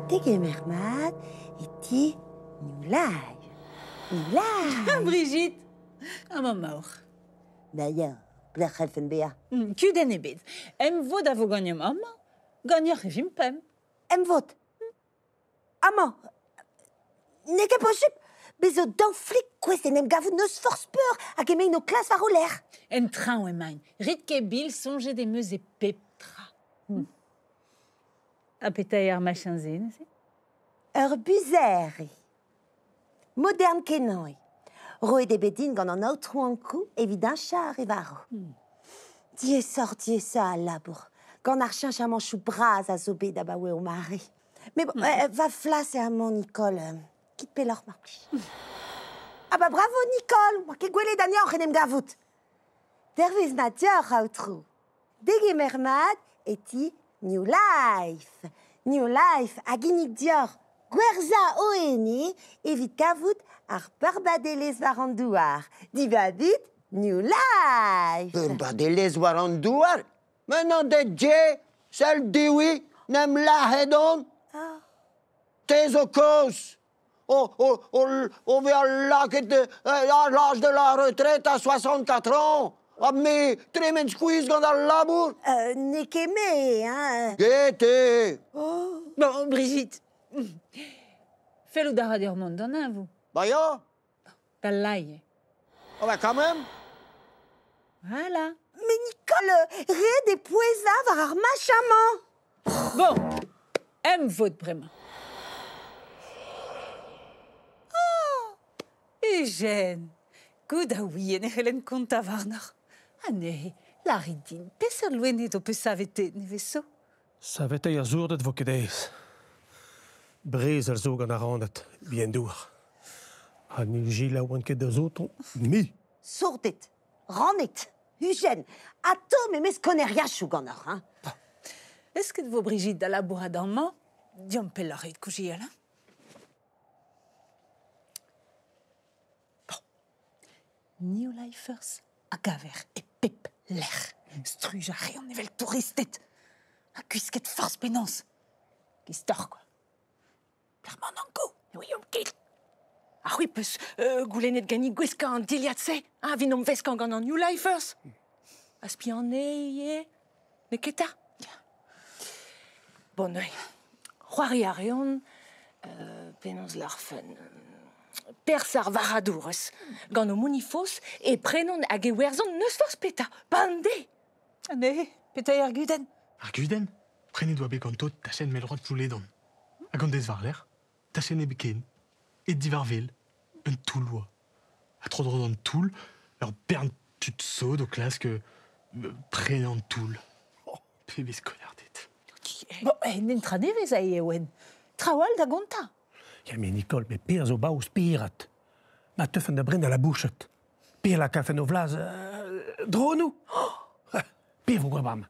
Degemer mat e ti New Life. New Life! Brigitte, amañ 'maoc'h. Da ya, pelec'h c'hellfen bezañ? Kudenn ebet. Emvod a vo ganeomp amañ. Ganeoc'h e vimp pemp. Emvod Amañ N'eo ket posupl Bez zo daou flik gouest d'en em gavout n'eus forzh peur hag emaint o klask war o lerc'h. En traoñ emaint. Rit ket bil, soñjet em eus e pep tra. Ha petra eo ar machin-se neuze? Ur buzer eo. Modern-kenañ eo. Roet eo bet din gant an aotrou Ankou evit heñchañ ar re varv. Diaesoc'h-diaesañ al labour, gant ar cheñchamanchoù bras a zo bet abaoe o mare. Mais bon, va flas eo amañ, Nicole. Kit pelloc'h, mar plij. Ah bah bravo, Nicole! Oa ket gwelet anezhañ oc'h en em gavout. Dervezh mat deoc'h, aotrou. Degemer mat e ti New Life. New Life a ginnig deoc'h gwerzhañ ho ene evit kavout ar peurbadelezh war an douar. Dibabit New Life! Peurbadelezh war an douar? Maintenant de Dieu, sell diwi, n'em lâret on. Ah. Te zo kaoz o, o, o, o vezañ lakaet à l'âge de la retraite à 64 ans. Ha me, tremen skuizh gant al labour. N'eo ket me, hein. Gete. Oh. Bon, Brigitte, fellout a ra deoc'h mont d'an neñvoù. Bah ya. D'al lailh. Ah bah quand même. Voilà. Mais Nicole, ret eo pouezañ war ar machin-mañ. Bon, emvod bremañ. Oh, Eugène, goût a ouien e c'hellen kontañ warnoc'h. Ha neuze, lârit din, peseurt loened ho peus saveteet nevez zo? Saveteiñ ar sourded 'vo ket aes. Brezel zo gant ar raned, bihan-douar. Ha ne selaouan ket da zotoñ, me. Sourded, raned, Ujen, atao memes koneriachoù ganeoc'h, hein. Est-ce que vo Brigitte da labourat amañ? Deomp pelloc'h evit koujial, hein? Bon. New Lifers a gaver e pep lec'h. Strujañ a reont evel touristed. Ha gwisket forzh penaos. Istor, quoi. Pelec'h 'mañ an Ankou? Ne ouiomp ket. Ha c'hwi 'peus goulennet ganin gwiskañ an dilhad-se, hein, evit 'n om veskañ gant an New Lifers. Ha spianez ivez, n'eo ket 'ta? Bon, neuze, c'hoari a reont, penaos 'lârfen, perzh ar varc'hadourez. Gant o monifos e prenont hag e werzhont n'eus forzh petra, bemdez. Ha neuze, petra eo ar gudenn? Ar gudenn? Prenet oa bet ganto tachenn mell-droad Plouledan. Hag an deiz war-lerc'h, tachenn ebet ken, aet diwar wel, un toull oa. Ha tro-dro d'an toull, ur bern tud sot o klask prenañ an toull. Oh, pebezh konarded. Bon, en un tra nevez ae eo Traoù all da gontañ. Ya, mais Nicole, mais perzh zo baoù spered. Ma teufen da brenañ la bouchet. Pe lakafen o vlaz dronoù. Oh, pe vo bam.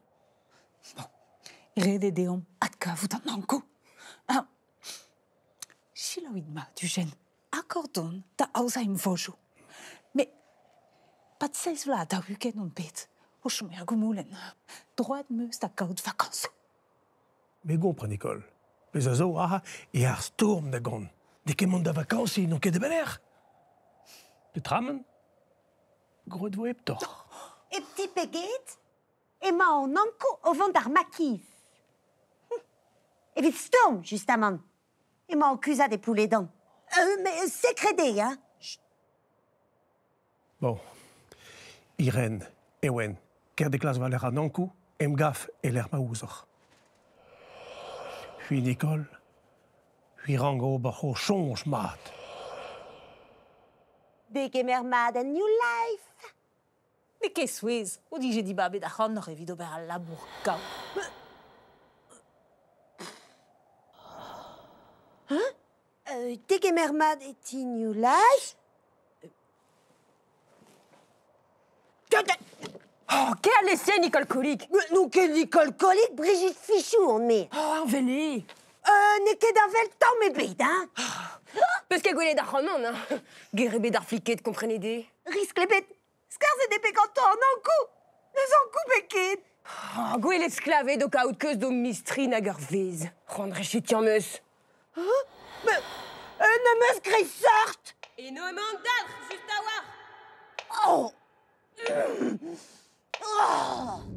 Bon, ret eo deomp adkavout an Ankou. Ah, selaouit mat, Eugène. Akord on da aozañ emvojoù. Met pad seizh vloaz ha 40 on bet o chom er goumoulenn. Droad 'm eus da gaout vakañsoù. Me gompren, Nicole. Pezh a zo aze eo ar stourm da gont. N'eo ket mont da vakañsiñ, n'on ket da belec'h. Petra Groet vo heptoc'h. Hep ti peget emañ an Ankou o vont d'ar makiz. Evit stourm, justamant. Emañ o kuzhat e Plouledan. Mais sekred eo, hein. Bon. Irène, Ewen, ker de klas war-lerc'h an Ankou, emgav e-lec'h ma ouzoc'h. C'hwi, Nicole, c'hwi rank ober ho soñj mat. Degemer mat en New Life. N'eo ket souezh o dije dibabet ac'hanoc'h evit ober al labour gaou. Hein? Degemer mat e ti New Life. Oh, ket alese, Nicole Colig. N'on ket Nicole Colig, Brigitte Fichou on me. Oh, añvel eo. N'eo ket añvel tamm ebet, hein. Peus ket gwelet ac'hanon, hein. Ger ebet ar fliked, komprenet eo. Riskl ebet. Skarzhet eo bet gantañ an Ankou. N'eus Ankou ebet ken. Oh, gwelet sklaved o kaout keuz d'o mistri nag ur vezh. C'hoant rechetiñ am eus. Mais ne meus graet seurt. Eno emañ an dalc'h, just a-walc'h. Oh. Oh.